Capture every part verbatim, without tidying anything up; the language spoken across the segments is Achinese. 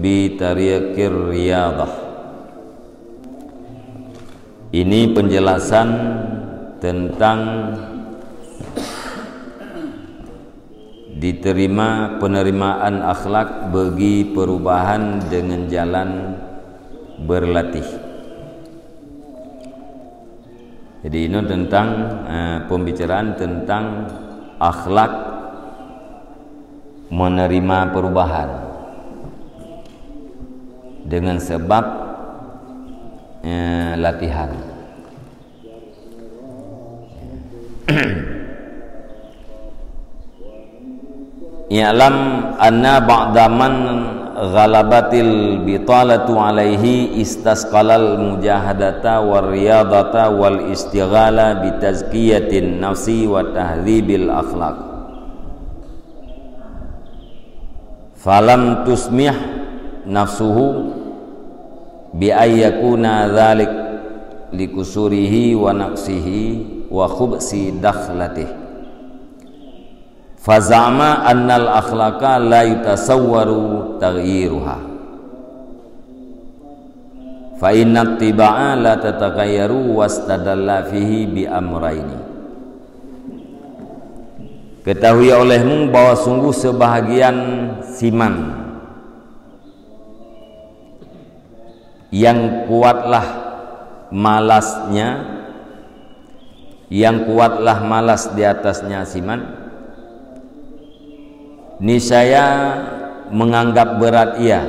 bi tariqir riyadah. Ini penjelasan tentang diterima penerimaan akhlak bagi perubahan dengan jalan berlatih. Jadi, ini tentang, eh, pembicaraan tentang akhlak menerima perubahan dengan sebab, eh, latihan. I'lam anna ba'da man ghalabatil bitalatu alaihi istasqalal mujahadata war riyadata wal istighala bitazkiyatin nafsi wa tahdzibil akhlaq. Falam tusmih nafsuhu bi an yakuna dzalik likusurihi wa naqsihi wa khubsi dakhlatihi. Faza'ama annal akhlaqa la yutasawwaru taghyiruha. Fa inna tiba'a la tataghayyaru wastadalla fihi bi amraini. Ketahui olehmu bahwa sungguh sebahagian siman yang kuatlah malasnya, yang kuatlah malas di atasnya siman, niscaya menganggap berat ia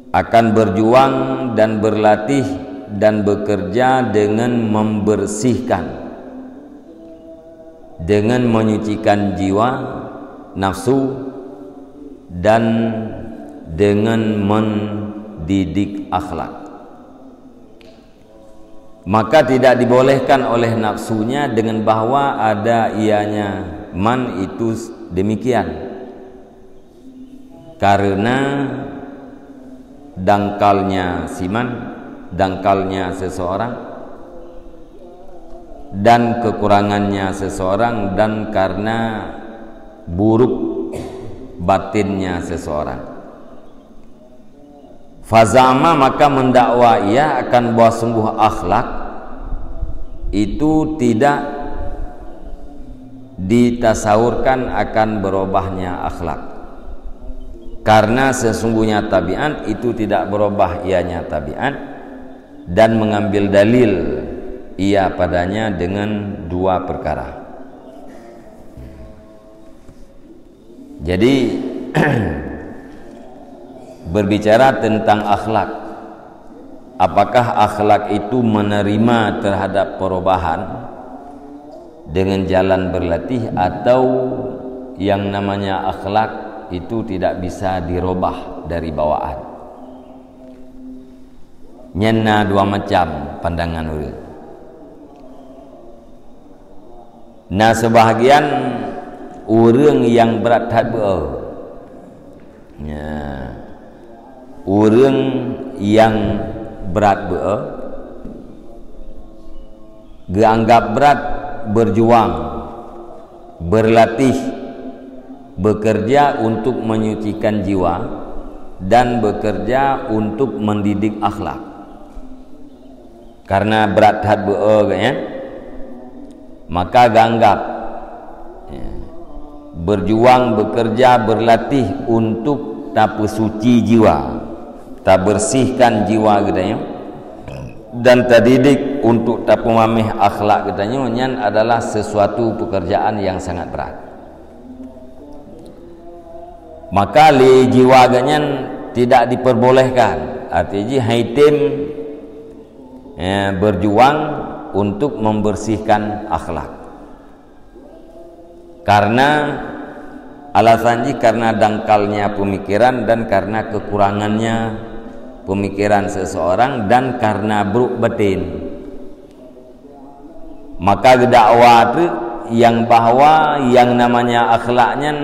akan berjuang dan berlatih dan bekerja dengan membersihkan, dengan menyucikan jiwa, nafsu, dan dengan mendidik akhlak. Maka tidak dibolehkan oleh nafsunya dengan bahwa ada ianya man itu demikian. Karena dangkalnya siman, dangkalnya seseorang, dan kekurangannya seseorang, dan karena buruk batinnya seseorang. Fazama, maka mendakwa ia akan bahwa sungguh akhlak itu tidak ditasaurkan akan berubahnya akhlak. Karena sesungguhnya tabiat itu tidak berubah ianya tabiat, dan mengambil dalil ia padanya dengan dua perkara. Jadi, berbicara tentang akhlak, apakah akhlak itu menerima terhadap perubahan dengan jalan berlatih, atau yang namanya akhlak itu tidak bisa dirubah dari bawaan? Nyan na dua macam pandangan ureuëng. Na sebahagian ureuëng nyang brat that beu-e. Ya. Ureuëng nyang brat beu-e, geuanggap brat berjuang, berlatih, bekerja untuk menyucikan jiwa, dan bekerja untuk mendidik akhlak. Karena brat that beu-e geuh nyan, maka geuanggap, ya, berjuang, bekerja, berlatih untuk tapeusuci jiwa, tabersihkan jiwa geutanyoe, dan tadidik untuk tapeumameh akhlak geutanyoe, nyan adalah sesuatu pekerjaan yang sangat berat. Maka lé jiwa geuh nyan tidak diperbolehkan, arti jih haitem eh, berjuang untuk membersihkan akhlak. Karena alasan jih karena dangkalnya pemikiran dan karena kekurangannya pemikiran seseorang dan karena buruk batin. Maka geudakwa teuk nyang bahwa nyang namanya akhlak nyan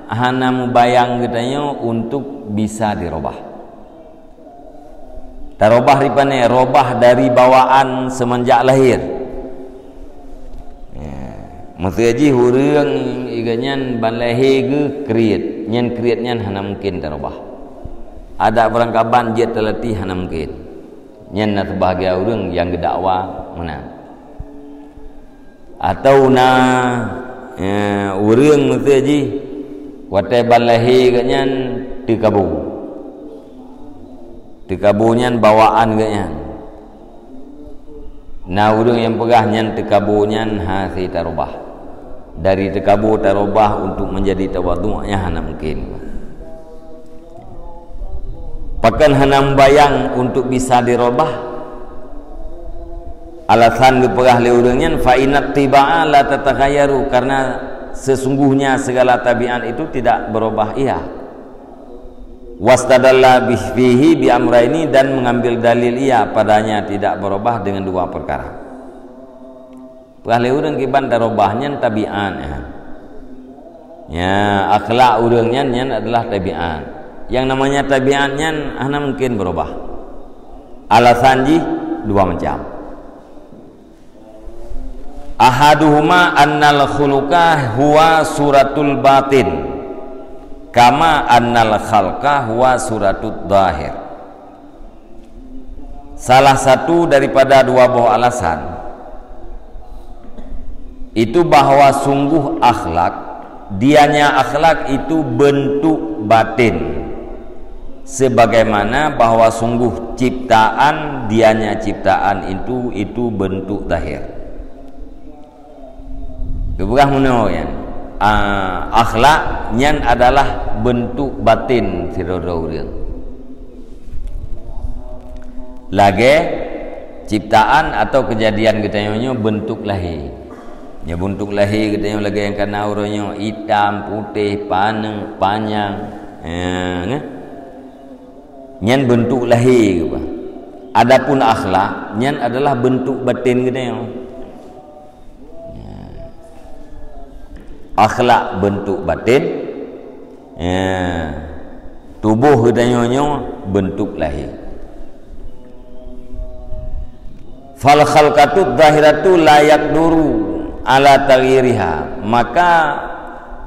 hana mubayang geutanyoe untuk bisa dirobah. Tarobah daripada robah dari bawaan semenjak lahir. Ya. Maksud jih ureuëng iganyan ban lahé geuh kriet. Nyan kriet nyan hana mungken tarubah. Adak barangkaban jeuet talatih hana mungken. Nyan na seubahagian ureuëng nyang geudakwa meunan. Atau na, eh, ureuëng meuseujih watée ban lahé geuh nyan teukabu. Teukabu nyan bawaan geuh nyan. Na ureuëng nyang peugah nyan teukabu nyan hase tarubah. Dari teukabu tarubah untuk menjadi tawadhu nyan hana mungken. Pakon hana mubayang untuk bisa dirubah? Alasan geupeugah lé ureuëng nyan, "Fa inna tiba'a la tataghayyaru," karena sesungguhnya segala tabiat itu tidak berubah ia. Wastadalla bih-, bihi bi amraini, dan mengambil dalil ia padanya tidak berubah dengan dua perkara. Peugah lé ureuëng kiban tarubah nyan tabiat, ya. Ya, akhlak ureuëng nyan, nyan adalah tabiat. Yang namanya tabiat nyan hana mungken berubah. Alasan jih dua macam. Ahaduhuma annal khuluqa huwa suratul batin, kama annal khalqa huwa suratul zahir. Salah satu daripada dua boh alasan, itu bahwa sungguh akhlak, dianya akhlak itu bentuk batin, sebagaimana bahwa sungguh ciptaan, dianya ciptaan itu, itu bentuk zahir. Geupeugah meunoe nyan, ah, akhlak nyan adalah bentuk batin sidroe-droe ureuëng. Lagée ciptaan atau keujadian geutanyoe nyoe bentuk lahé. Nyoe bentuk lahé geutanyoe lagée nyang kana uroe nyoe, itam, putéh, paneuk, panyang. Eh, nyan bentuk lahé geuh. Adapun akhlak nyan adalah bentuk batin geutanyoe. Ya. Akhlak bentuk batin, ya. Tuboh geutanyoe nyoe bentuk lahé. Fal khalqatud zahiratu la yaqduru ala taghyiriha. Maka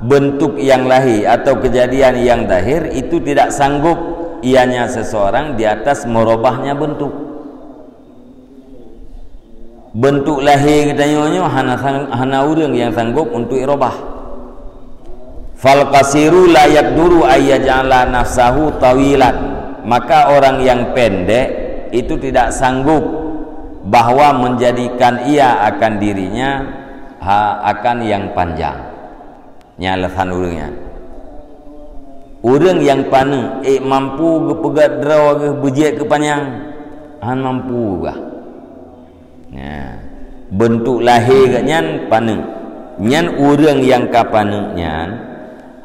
bentuk yang lahé atau kejadian yang zahir itu tidak sanggup ianya seseorang di atas merubahnya bentuk. Bentuk lahé geutanyoe nyoe hana sang-, hana ureuëng nyang sanggob untuk irobah. Fal qasiru la yaqduru ay yaj'ala nafsahu tawilan. Maka orang yang pendek itu tidak sanggup bahwa menjadikan ia akan dirinya ha-, akan yang panjang. Nyan alasan ureuëng nyan. Ureuëng nyang paneuk ék mampu geupeugét droe geuh beujeuet keu panyang, hán mampu gah. Nah, beuntuk lahé geuh nyan paneuk. Nyan ureuëng nyang ka paneuk nyan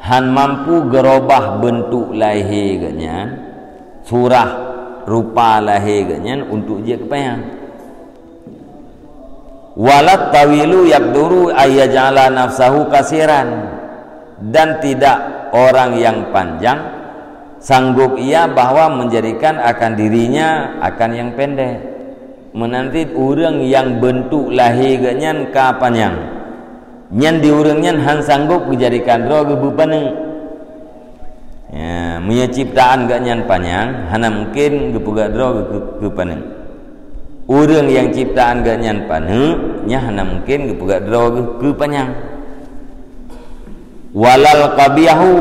hán mampu geurobah beuntuk lahé geuh nyan, surah rupa lahé geuh nyan untuk jeuet keu panyang. Walat tawilu yaqduru ayyaj'ala nafsahu qasiran, dan tidak orang yang panjang sanggup ia bahwa menjadikan akan dirinya akan yang pendek. Meunan cit ureuëng nyang beuntuk lahé geuh nyan ka panyang, nyan di ureuëng nyan hán sanggob geujadikan droe geuh beupaneuk. Ya, meunyoe ciptaan geuh nyan panyang, hana mungken geupeugét droe geuh keu, keu paneuk. Ureuëng nyang ciptaan geuh nyan paneuk, nyan hana mungken geupeugét droe geuh keu panyang. Walal qabihu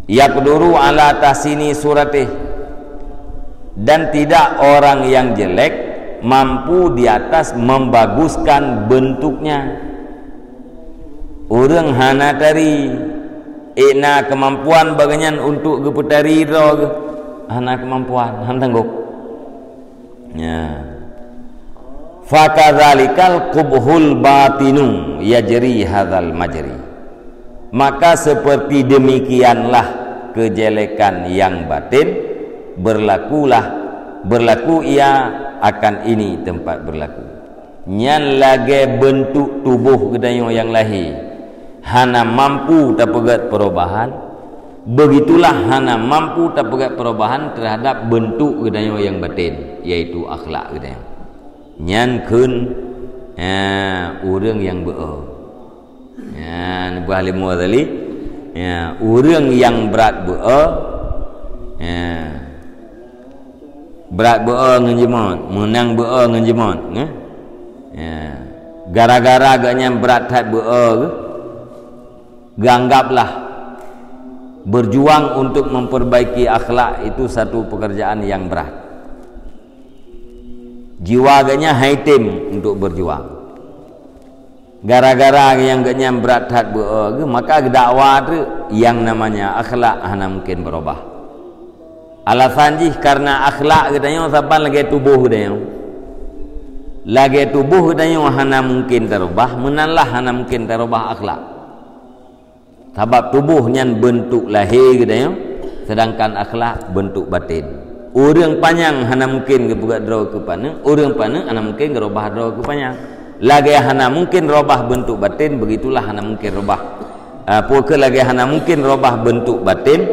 yaqduru ala tahsini suratih. Dan tidak orang yang jelek mampu di atas membaguskan bentuknya. Ureuëng hana tari, ék na keumampuan bak geuh nyan untuk geupeutari droe geuh, hana keumampuan, hana sanggob. Ya. Fakadzalikal qubhul batinu yajri hadzal majri. Maka seperti demikianlah kejelekan yang batin, berlakulah, berlaku ia akan ini tempat berlaku. Nyan lagée beuntuk tuboh geutanyoe nyang lahé hana mampu tapeugét perubahan, begitulah hana mampu tapeugét perubahan terhadap beuntuk geutanyoe nyang batin, yaitu akhlak geutanyoe. Nyan kheun, eh, ureuëng nyang beu-o. Nyan buah lé Mughazali, Ya, ureuëng nyang brat beu-e, ya, brat beu-e ngon jimot, meunang beu-e ngon jimot, ya. Ya. Gara-gara geuh nyan brat that beu-e geuh, geuanggaplah berjuang untuk memperbaiki akhlak itu satu pekerjaan yang berat. Jiwa geuh nyan hai tem untuk berjuang. Gara-gara nyang geuh nyan brat that beu-e geuh, maka geudakwa treuk, yang namanya akhlak hana mungkin berubah. Alasan jih karena akhlak geutanyoe saban lagée tuboh geutanyoe. Lagée tuboh geutanyoe hana mungkin tarubah, meunanlah hana mungkin tarubah akhlak. Sabab tuboh nyan beuntuk lahé geutanyoe, sedangkan akhlak beuntuk baten. Ureuëng panyang hana mungken geupeugah droe keu paneuk, ureuëng paneuk hana mungken geurubah droe keu panyang. Lagée hana mungken rubah beuntuk baten, begitulah hana mungken rubah, ah, peu kheueh lagée hana mungken rubah beuntuk baten,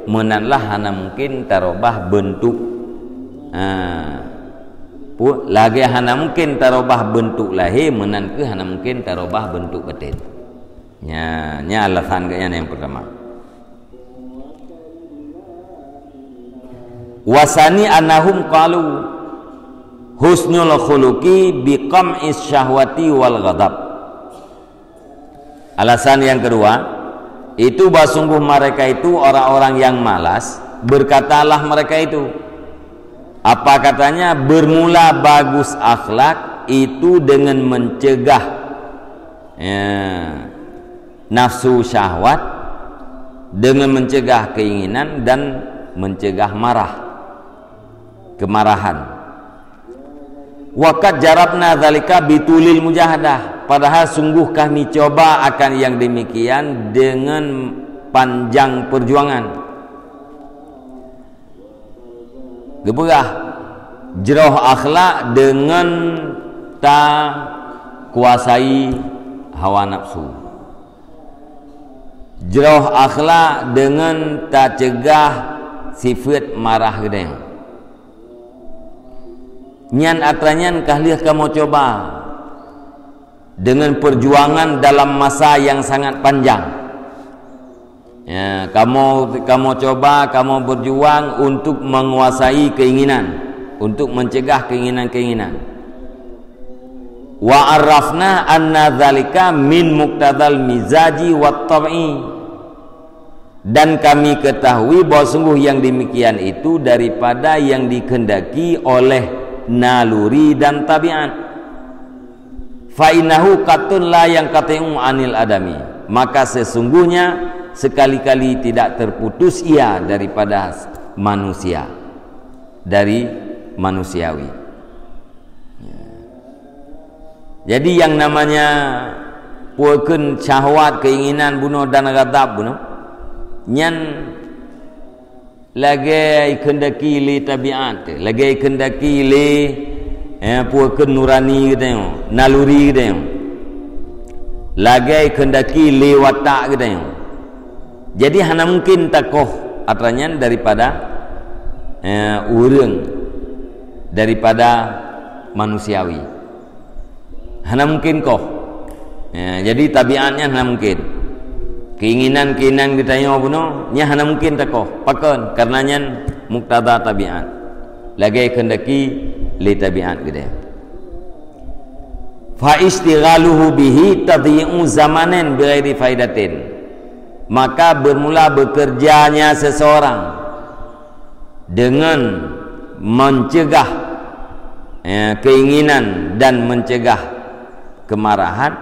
meunanlah hana mungken tarubah beuntuk, ah, peu, lagée hana mungken tarubah beuntuk lahé, meunan kheueh hana mungken tarubah beuntuk baten. Nya, nya alasan geuh nyan nyang pertama. Wasani annahum qalu husnul khuluqi biqam'is syahwati wal ghadab. Alasan yang kedua, itu bahwa sungguh mereka itu orang-orang yang malas, berkatalah mereka itu. Apa katanya, bermula bagus akhlak itu dengan mencegah, ya, nafsu syahwat, dengan mencegah keinginan dan mencegah marah, kemarahan. Wa qad jarabna dzalika bitulil mujahadah, padahal sungguh kami coba akan yang demikian dengan panjang perjuangan. Geupeugah jroh akhlak deungon takuasai hawa nafsu. Jroh akhlak deungon taceugah sifeuet marah geutanyoe. Nyan atra nyan ka lheueh kamoe coba deungon peujuangan dalam masa nyang sangat panjang. Ya, kamoe, kamoe coba, kamoe berjuang untuk menguasai keinginan, untuk mencegah keinginan-keinginan. Wa arafna anna dzalika min muqtadal mizaji wat tab'i. Dan kami ketahui bahwa sungguh yang demikian itu daripada yang dikehendaki oleh naluri dan tabiat. Fa innahu qattun la yanqati'u anil adami. Maka sesungguhnya sekali-kali tidak terputus ia daripada manusia, dari manusiawi. Ya. Jadi yang namanya peue kheun syahwat, keinginan bunoe dan ghadab bunoe, nyan lagée kehendaki lé tabiat, lagée kehendaki lé, eh, peue kheun nurani geutanyoe, naluri geutanyoe. Lagée kehendaki lé watak geutanyoe. Jadi hana mungken takoh atra nyan daripada, eh, ureuëng, daripada manusiawi. Hana mungken koh. Ya, jadi tabiat nyan hana mungken. Keinginan-keinginan geutanyoe bunoe, nyan hana mungken takoh. Pakon? Karena nyan muktada tabiat. Lagée kehendaki lé tabiat geutanyoe. Fa istighaluhu bihi tadyi'u zamanin bighairi faidatin. Maka bermula bekerjanya seseorang dengan mencegah, ya, keinginan dan mencegah kemarahan,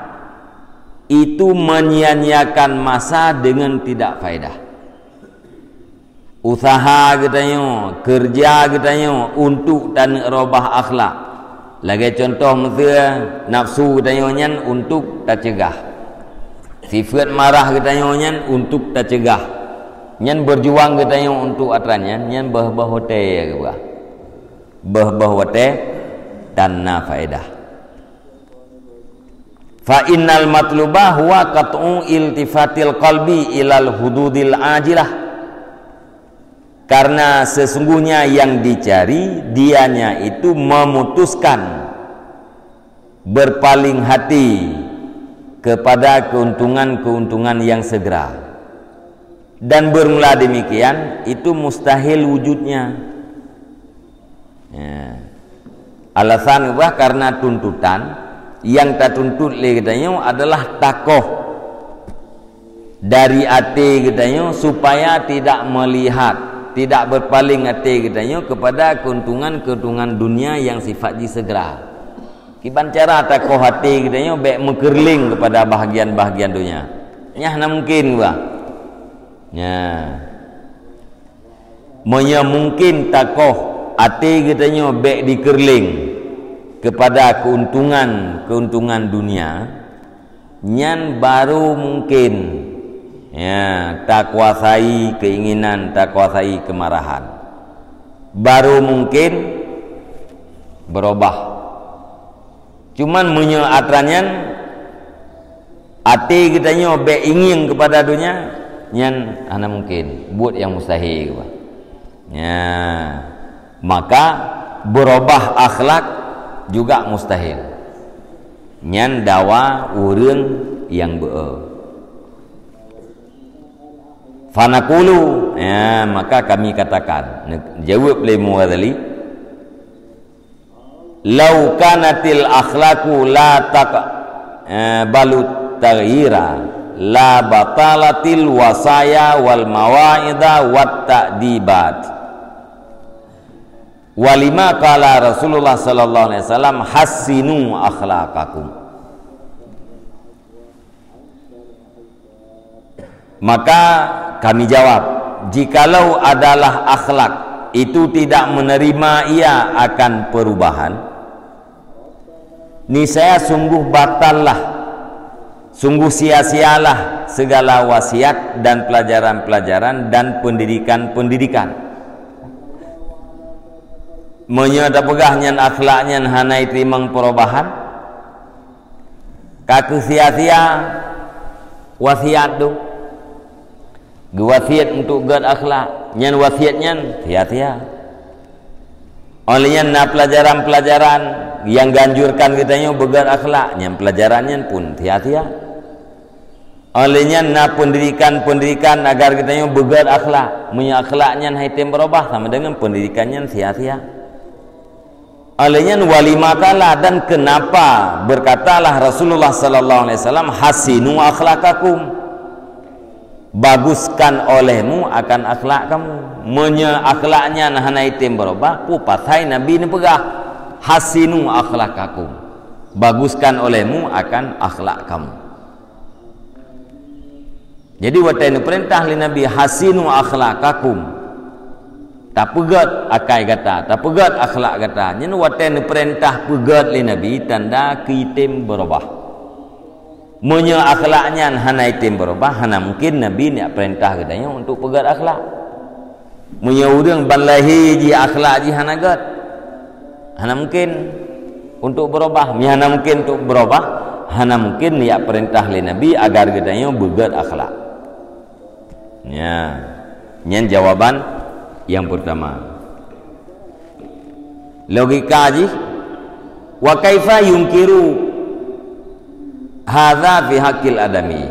itu menyia-nyiakan masa dengan tidak faedah. Usaha geutanyoe, keureuja geutanyoe untuk taneuk robah akhlak. Lagée cuntoh miseue, nafsu geutanyoe nyan untuk tacegah. Sifeuet marah geutanyoe nyan untuk tacegah. Nyan beujuang geutanyoe untuk atra nyan, nyan boh-boh watée geuba. Boh-boh watée tan na faedah. Fa innal matluba huwa qat'u iltifatil qalbi ilal hududil ajilah. Karena sesungguhnya yang dicari, dianya itu memutuskan berpaling hati kepada keuntungan-keuntungan yang segera. Dan bermula demikian, itu mustahil wujudnya. Ya. Alasan bah karena tuntutan yang tatuntut lé geutanyoe adalah takoh dari até geutanyoe supaya tidak melihat, tidak berpaling até geutanyoe kepada keuntungan-keuntungan dunia yang sifat jih segera. Kiban cara takoh até geutanyoe bék meukeureuléng kepada bahagian-bahagian dunia. Nyan hana mungkin bah. Nya. Meunyoe mungkin takoh até geutanyoe bék dikeureuléng kepada keuntungan-keuntungan dunia, nyan baru mungkin, ya, takuasai keinginan, takuasai kemarahan. Baru mungkin berubah. Cuman meunyoe atra nyan até geutanyoe bék ingieng kepada dunia, nyan hana mungkin, buet nyang mustahil bah. Ya, maka berubah akhlak juga mustahil. Nyan dawa ureuëng nyang beu. Fanaqulu, ya, maka kami katakan, ne-, jaweueb lé Imam Ghazali, "Lau kanatil akhlaqu la taq-, eh, balut taghyira, la batalatil wasaya wal mawa'idha wat ta'dibat." Walima qala Rasulullah sallallahu alaihi wasallam, "Hassinu akhlaqakum." Maka kami jawab, jikalau adalah akhlak itu tidak menerima ia akan perubahan, niscaya sungguh batallah, sungguh sia-sialah segala wasiat dan pelajaran-pelajaran dan pendidikan-pendidikan. Meunyoe tapeugah nyan akhlak nyan hana jiteurimong perubahan, ka keuh sia-sia wasiat tu. Geuwasiat untuk gét akhlak, nyan wasiat nyan sia-sia. Oleh nyan na pelajaran-pelajaran nyang geuanjurkan geutanyoe beugét akhlak, nyan pelajaran nyan pun sia-sia. Oleh nyan na pendidikan-pendidikan agar geutanyoe beugét akhlak. Meunyoe akhlak nyan han jitem beurubah, sama dengan pendidikan nyan sia-sia. Oleh nyan, walima qala, dan kenapa berkatalah Rasulullah sallallahu alaihi wasallam, "Hassinu akhlaqakum." Baguskan olehmu akan akhlak kamu. Meunyoe akhlak nyan hana jitem beurubah, peue pasai Nabi neupeugah, "Hassinu akhlaqakum." Baguskan olehmu akan akhlak kamu. Jadi, watée neupeurintah lé Nabi, "Hassinu akhlaqakum." Tapeugét akai gata, tapeugét akhlak gata. Nyan watée neupeurintah peugét lé Nabi, tanda keu jitem beurubah. Meunyoe akhlak nyan hana jitem beurubah, hana mungkin Nabi neujak peurintah geutanyoe untuk peugét akhlak. Meunyoe ureuëng ban lahé jih akhlak jih hana gét, hana mungkin untuk beurubah. Meunyoe hana mungkin untuk beurubah, hana mungkin neujak peurintah lé Nabi agar geutanyoe beugét akhlak. Nya, nyan jawaban nyang peurtama. Logika jih, wa kaifa yungkiru hadza fi haqqil adami?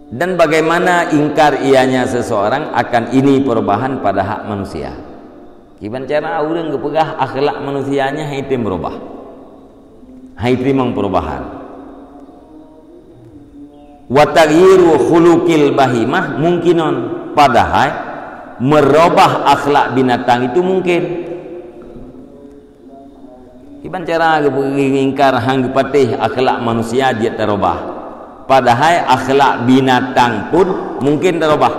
Dan bagaimana ingkar ianya seseorang akan ini perubahan pada hak manusia? Kiban cara ureuëng geupeugah akhlak manusia nyan han jitem beurubah, han jiteurimong perubahan. Wa taghyiru khuluqil bahimah mungkinun, padahai meurubah akhlak binatang itu mungkin. Kiban cara geupeugah ingkar han geupatéh akhlak manusia jeuet tarubah, padahai akhlak binatang pun mungkin tarubah.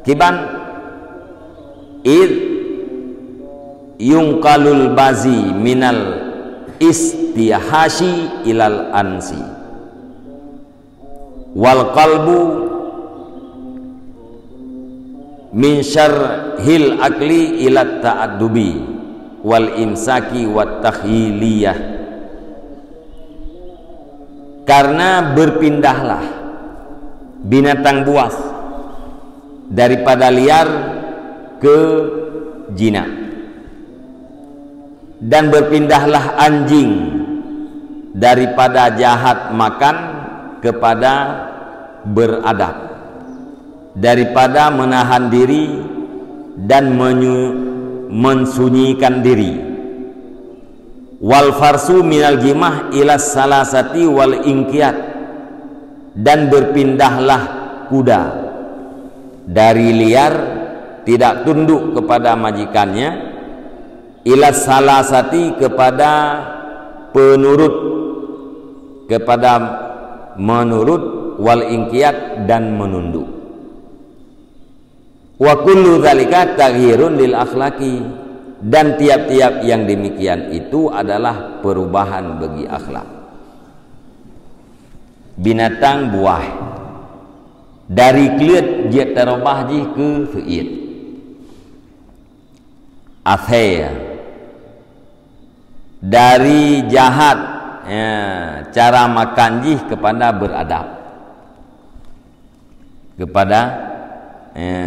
Kiban, id yungqalul bazi minal istihasi ilal ansi, wal qalbu min syarhil akli ila ta'addubi wal imsaki wat takhyiliyah. Karena berpindahlah binatang buas daripada liar ke jinak, dan berpindahlah anjing daripada jahat makan kepada beradab, daripada menahan diri dan menyu-, mensunyikan diri. Wal farsu minal jimah ila salasati wal inqiyad, dan berpindahlah kuda dari liar, tidak tunduk kepada majikannya, ila salasati, kepada penurut, kepada menurut, wal inqiyad, dan menunduk. Wa kullu dzalika taghyirun lil akhlaqi, dan tiap-tiap yang demikian itu adalah perubahan bagi akhlak. Binatang buas, dari kleuet jeuet tarubah jih keu seuiet. Asée, dari jahat, ya, cara makan jih kepada beradab, kepada, ya,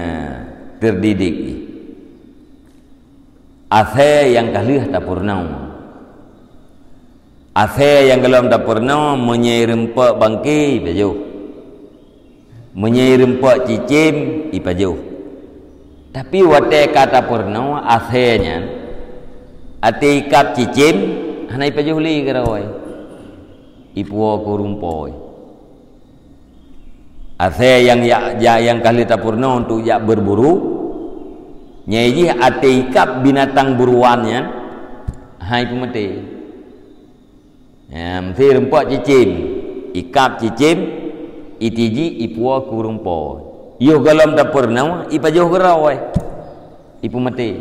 terdidik jih. Asée nyang ka lheueh tapeurunoe. Asée nyang gohlom tapeurunoe, meunyoe rumpok bangke, ipajoh. Meunyoe rumpok cicém, ipajoh. Tapi watée ka tapeurunoe asée nyan, até ikab cicém, hana ipajoh lé keudroe. Ipuwoe keu rumpok. Asée nyang jak, jak, nyang ka lheueh tapeurunoe untuk jak berburu, nyan jih até ikab binatang buruan nyan, hai peumaté. Ya, meusti rumpok cicém, ikab cicém, itiji, ipuwoe keu rumpok. Yoh gohlom tapeurunoe, ipajoh keudroe, ipeumaté.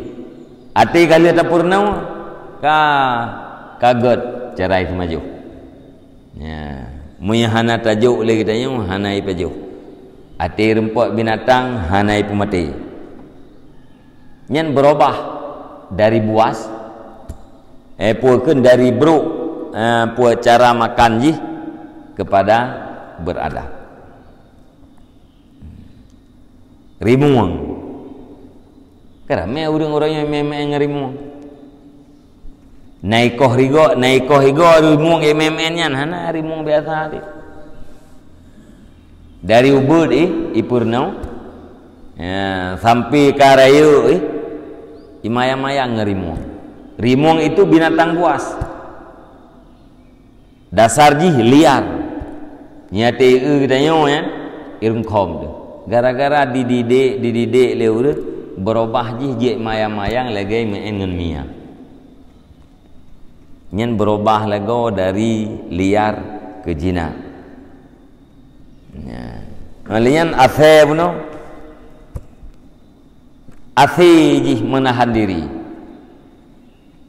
Até ka lheueh tapeurunoe, ka, ka gét cara ipeumajoh. Ya, meunyoe hana tajok lé geutanyoe, hana ipajoh. Até rumpok binatang hana ipeumaté. Nyan beurubah dari buas, eh, peue kheun, dari brok, eh, peue, cara makan jih kepada beradab. Rimueng. Kan ramé ureuëng-ureuëng nyang meu'en-meu'en ngon rimueng. Na ikoh rigoe, na ikoh igoe rimueng meu'en-meu'en nyan, hana, rimueng biasa teuh. Dari ubeut, eh, ipeurunoe, ya, sampai ka rayeuk, eh, imayang-mayang ngon rimueng. Rimueng itu binatang buas. Dasar jih liar. Nyan teuh geutanyoe nyan, ireungkhom teuh. Gara-gara dididik, dididik lé ureuëng, beurubah jih jeuet mayang-mayang lagée meu'en ngon mia. Nyan beurubah lagoe dari liar keu jinak. Nyan. Lheueh nyan asée bunoe, asée jih meunahan diri.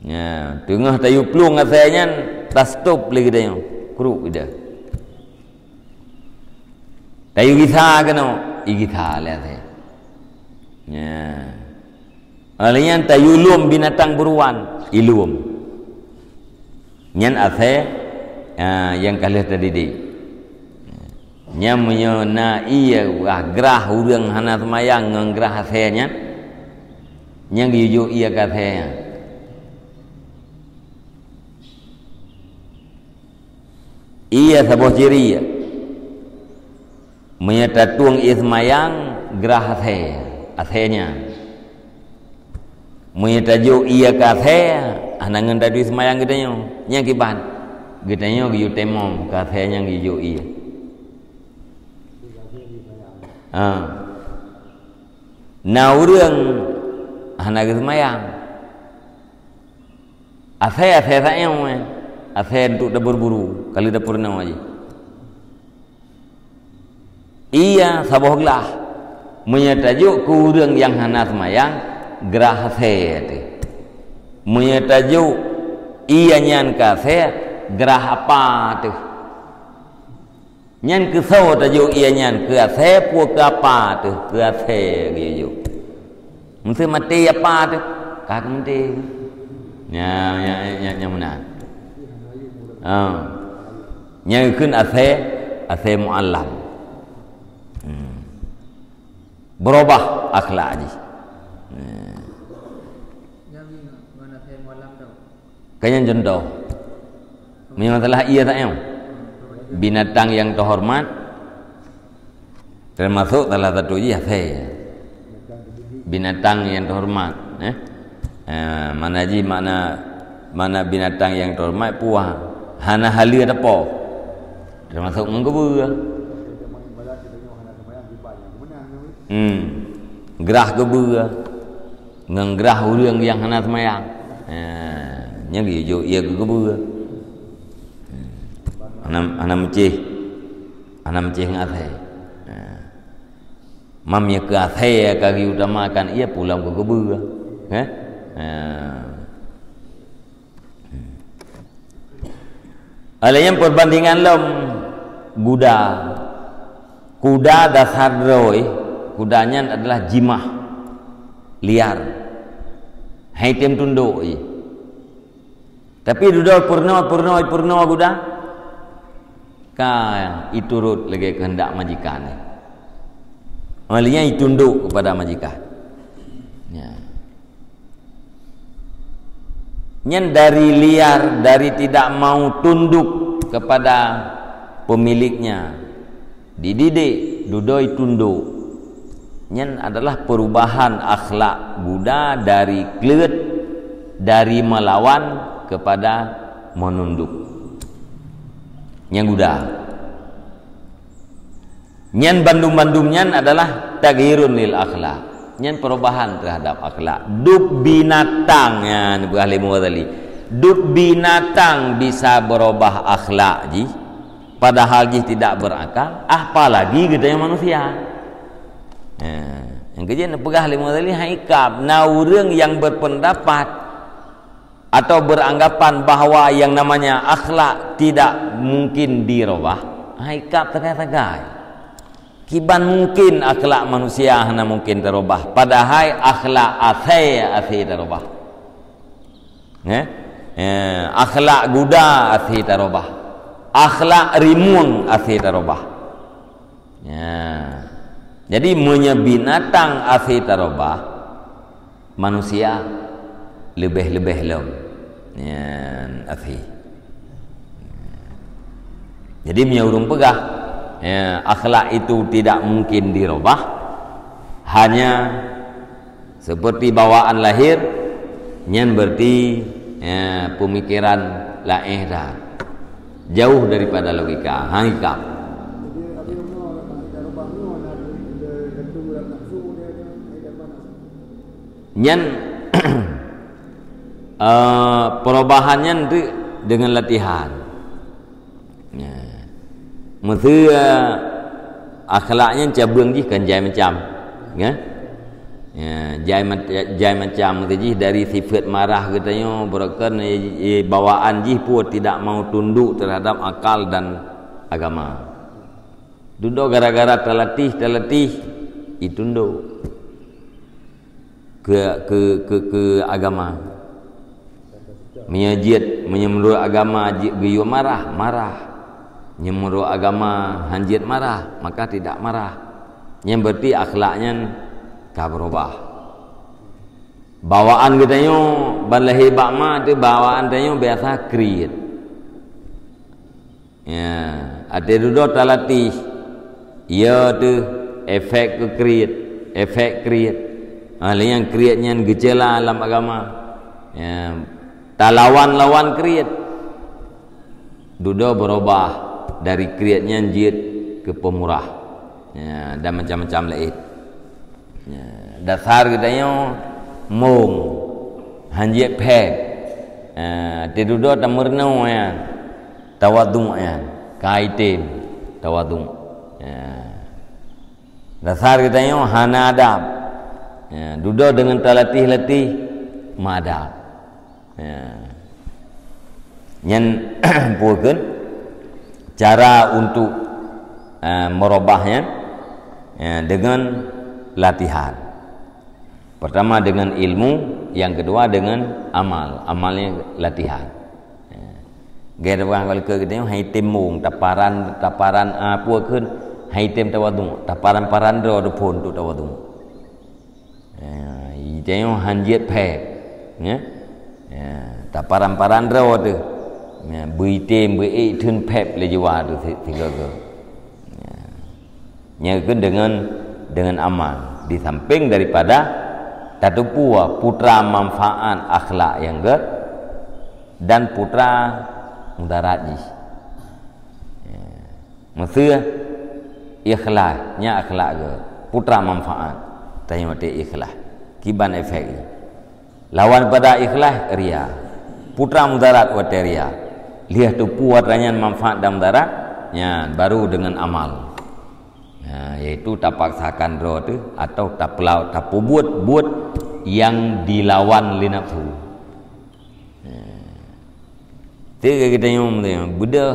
Ya, teungoh tayue plueng asée nyan, tastop lé geutanyoe, kruk ida. Tayue gisa keunoe, igisa lé asée. Ya. Lheueh nyan tayue lom binatang buruan, ilom. Nyan asée, ya, nyang ka lheueh tadidik. Nyan meunyoe na ié wah grah ureuëng hana seumayang ngon grah asée nyan, nyan geuyue jok ié keu asée nyan. Ié saboh ciri ié. Meunyoe tatueng ié seumayang, grah asée, asée nyan. Meunyoe tajok ié keu asée, hana ngon tatueng seumayang geutanyoe. Nyan kiban. Geutanyoe geuyue teurimong keu asée nyang geuyue jok ié. Ha. Na ureuëng hana geuseumayang. Asée, asée saéng, eh. Asée untuk tabeuru-beuru, ka lheueh tapeurunoe jih. Ié saboh glah. Meunyoe tajok keu ureuëng nyang hana seumayang, grah asée teuh. Meunyoe tajok ié nyan keu asée, grah apa teuh. Nyan keusoe tajok ié nyan, keu asée peue, keu apa teuh, keu asée geuyue jok. Meusé maté apa teuh, ka keu maté. Nya, nya, nya, nya meunan. Ha. Nyan kheun asée, asée muallam. Hmm. Beurubah akhlak jih. Hmm. Ka nyan contoh. Meunyoe masalah ié saéng, binatang nyang teuhoreumat, Termasuk salah satu jih asèe. Binatang yang terhormat, eh. Eh, mana jih makna, makna binatang yang terhormat, puah. Hana haleue teupeu. Termasuk ngon geubeue. Hmm. Grah geubeue. Ngon grah ureueng nyang hana seumayang. Ha, nyan geuyue jok ie keu geubeue. Hana, hana meucéh. Hana meucéh ngon asèe. Ha. Mam nyang keu asèe ka geuutamakan ie pulang keu geubeue. Ha? Ha. Oleh nyan perbandingan lom guda. Kuda dasar droe, kuda nyan adalah jimah, liar. Hai tem tundok jih. Tapi dudoe peurunoe, peurunoe, peurunoe guda, ka iturot lagèe keuheundak majikan. Oleh nyan itundok kepada majikan. Ya. Nyan dari liar, dari tidak mau tunduk kepada pemiliknya. Dididik, dudoe tundok. Nyan adalah perubahan akhlak guda dari kleuet, dari melawan kepada menunduk. Nyan guda. Nyan bandum-bandum nyan adalah taghyirun lil akhlak. Nyan perubahan terhadap akhlak. Dub binatang, nyan peugah lé Imam Ghazali. Dub binatang bisa berubah akhlak jih, padahal jih tidak berakal, apalagi geutanyoe manusia. Ha, nyang keujeuet neupeugah lé Imam Ghazali, hai kab, na ureueng nyang berpendapat atau beranggapan bahwa yang namanya akhlak tidak mungkin dirubah, hai kab sagai-sagai. Kiban mungkin akhlak manusia hana mungkin tarubah, padahai akhlak asèe, asèe tarubah. Eh? Eh, akhlak guda asèe tarubah. Akhlak rimueng asèe tarubah. Ya. Jadi, meunyoe binatang asèe tarubah, manusia leubeh-leubeh lom. Nyan asèe. Jadi, meunyoe ureueng peugah, ya, akhlak itu tidak mungkin dirubah, hanya seperti bawaan lahir, nyan berarti, ya, pemikiran laén that. Jauh daripada logika, hakikat. Nyan, eh, perubahan nyan tu dengan latihan. Ya. Meuseu, eh, akhlak nyan cabeueng jih kan jai macam. Ya. Ya, jai ma-, jai macam meuseu jih dari sifat marah geutanyoe, beureukan, eh, eh, bawaan jih pun tidak mau tunduk terhadap akal dan agama. Dudoe gara-gara talatih, talatih, itundok. Keu, keu, keu, keu agama. Meunyoe jeuet, meunyoe meunurot agama jeuet geuyue marah, marah. Meunyoe meunurot agama han jeuet marah, maka tidak marah. Nyan berarti akhlak nyan ka beurubah. Bawaan geutanyoe ban lahé bak ma teuh bawaan tanyoe biasa kriet. Ya, até dudoe talatih, ya teuh efek keu kriet, efek kriet. Ha, lé nyang kriet nyan geucela lam agama. Ya, talawan-lawan kriet. Dudoe beurubah dari kriet nyan jeuet keu peumurah. Ya, dan macam-macam laén. Ya, dasar geutanyoe mong, han jeuet phép. Ya, teududoe tameurunoe nyan, tawadhu nyan, ka item tawadhu. Ya. Dasar geutanyoe hana adab. Ya, dudoe deungon talatih-latih meuadab. Ya. Nyan peue kheun cara untuk, eh, meurubah nyan, ya, deungon latihan. Pertama dengan ilmu, yang kedua dengan amal. Amalnya latihan. Ya. Gaya peugah kalau ke kita hai tem mong, taparan, taparan, ah, peue kheun, hai tem tawadhu, taparan-paran droe phon untuk tawadhu. Ya, geutanyoe han jeuet phép, ya. Ya, taparan-paran droe teuh. Ya, beuitem, beuék theun phép lé jiwa teuh si-, sigoe-goe. Ya. Nyan keuh deungon, deungon amal. Di samping daripada tateupeue putra manfaat akhlak nyang gét dan putra mudarat jih. Ya. Meuseu ikhlas, nyan akhlak gét, putra manfaat. Tanyoe watèe ikhlas. Kiban efek jih. Lawan pada ikhlas, ria. Putra mudarat watèe ria. Lheueh teupeue atra nyan manfaat dan mudarat, nyan baru deungon amal. Ha, yaitu tapaksakan droe teuh atau tapeubuet-buet nyang dilawan lé nafsu. Ha. Teuka geutanyoe beudôh,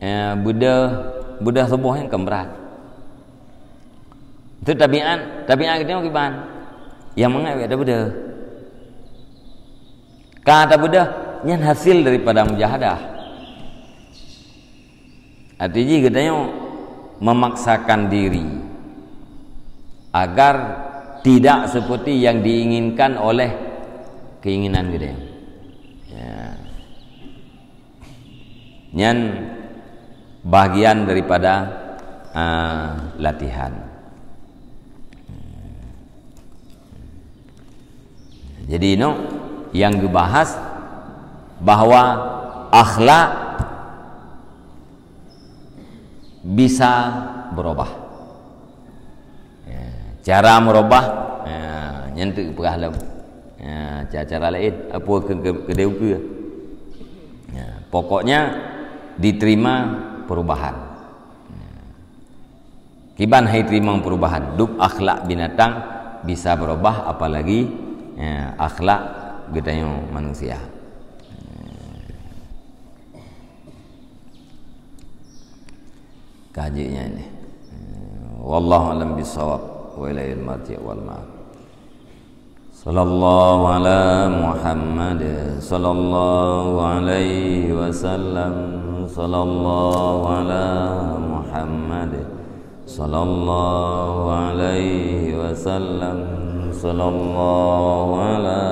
ya, beudôh, beudôh suboh nyan kan brat. Itu tabiat, tabiat geutanyoe kiban. Nyang mangat bèk tabeudôh. Ka tabeudôh, nyan hasil daripada mujahadah. Arti jih geutanyoe memaksakan diri agar tidak seperti yang diinginkan oleh keinginan geutanyoe. Ya. Nyan bahagian daripada, ah, latihan. Jadi, no, nyang geubahas bahwa akhlak bisa berubah. Ya, cara meurubah, ya, nyan teuk peugah lom. Ya, cara-cara laén, apa ke, ke, kedai ukeue. Ya, pokoknya diterima perubahan. Ya. Kiban hai teurimong perubahan, dub akhlak binatang bisa berubah, apalagi, ya, akhlak geutanyoe manusia. Ka jeuet nyan deh. Wallahu a'lam bissawab. Wa ilaihil marji' wal ma'ab. Sallallahu ala Muhammad. Sallallahu alaihi wasallam. Sallallahu ala Muhammad. Sallallahu alaihi wasallam. Sallallahu ala